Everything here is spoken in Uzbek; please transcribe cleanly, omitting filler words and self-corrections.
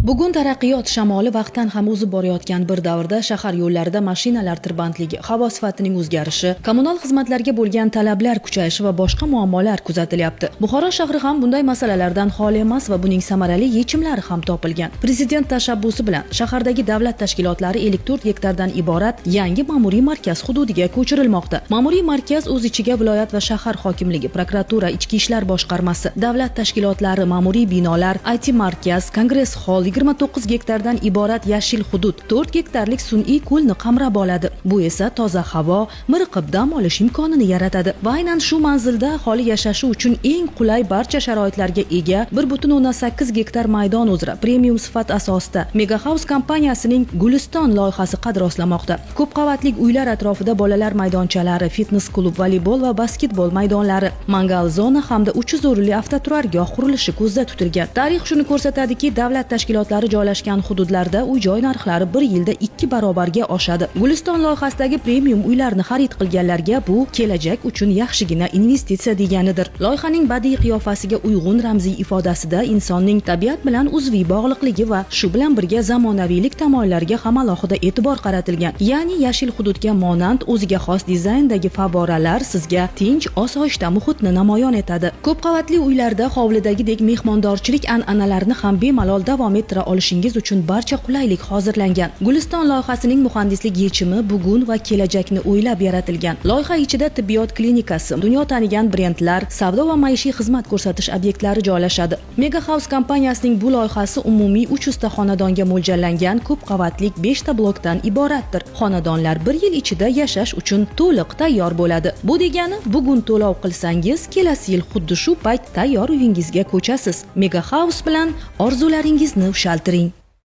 Bugun taraqqiyot shamoli vaqtdan ham o'zib borayotgan bir davrda shahar yo'llarida mashinalar tirbandligi, havo sifatining o'zgarishi, kommunal xizmatlarga bo'lgan talablar kuchayishi va boshqa muammolar kuzatilyapti. Buxoro shahri ham bunday masalalardan xoli emas va buning samarali yechimlari ham topilgan. Prezident tashabbusi bilan shahardagi davlat tashkilotlari 54 gektardan iborat yangi ma'muriy markaz hududiga ko'chirilmoqda. Ma'muriy markaz o'z ichiga viloyat va shahar hokimligi, prokuratura, ichki ishlar boshqarmasi, davlat tashkilotlari, ma'muriy binolar, IT markaz, kongress hall, 29 gektardan iborat yashil hudud, 4 gektarlik sun'iy ko'lni qamrab oladi. Bu esa toza havo, miriqib dam olish imkonini yaratadi. Va aynan shu manzilda aholi yashashi uchun eng qulay barcha sharoitlarga ega 1,8 gektar maydon uzra premium sifat asosida Mega House kompaniyasining Guliston loyihasi qad rostlamoqda. Ko'p qavatli uylar atrofida bolalar maydonchalari, fitness klub, voleybol va basketbol maydonlari, mangal zona hamda 300 o'rinli avtoturargoh qurilishi ko'zda tutilgan. Tarix shuni ko'rsatadiki, davlat tashkilotlari joylashgan hududlarda uy-joy narxlari bir yilda 2 barobarga oshadi. Guliston loyihasidagi premium uylarni xarid qilganlarga bu kelajak uchun yaxshigina investitsiya deganidir. Loyihaning badiiy qiyofasiga uyg'un ramziy ifodasida insonning tabiat bilan uzviy bog'liqligi va shu bilan birga zamonaviylik tamoyillariga ham alohida e'tibor qaratilgan. Ya'ni yashil hududga monand o'ziga xos dizayndagi favvoralar sizga tinch, osoyishta muhitni namoyon etadi. Ko'p qavatli uylarda hovlidagidek mehmondorchilik an'analarini ham bemalol davom ettira olishingiz uchun barcha qulaylik hozirlangan. Guliston loyihasining muhandislik yechimi bugun va kelajakni o'ylab yaratilgan. Loyiha ichida tibbiyot klinikasi, dunyo tanigan brendlar, savdo va maishiy xizmat ko'rsatish obyektlari joylashadi. Mega House kompaniyasining bu loyihasi umumiy 300 ta xonadonga mo'ljallangan ko'p qavatli 5 ta blokdan iboratdir. Xonadonlar bir yil ichida yashash uchun to'liq tayyor bo'ladi. Bu degani, bugun to'lov qilsangiz, kelasi yil xuddi shu payt tayyor uyingizga ko'chasiz. Mega House bilan orzularingizni ushaltiring.